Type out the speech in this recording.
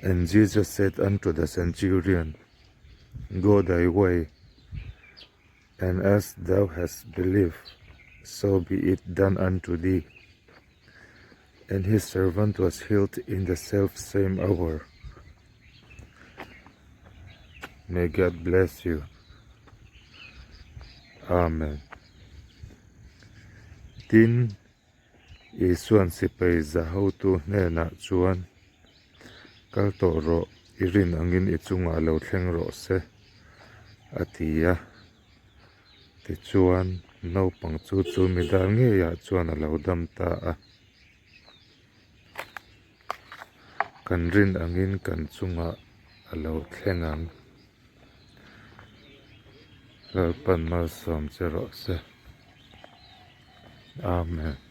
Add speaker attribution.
Speaker 1: And Jesus said unto the centurion, Go thy way, and as thou hast believed, so be it done unto thee. And his servant was healed in the self same hour. May God bless you. Amen. Tin, Isuan sipai za hotu hnenah chuan, Kal tawh rawh, i rin angin i chungah lo thleng rawh se, a ti a. Tichuan, naupang chu chu mi dar ngeiah chuan a lo dam ta a. Kan rin angin kan chungah a lo thleng ang. Lalpan malsawm che rawh se. Amen.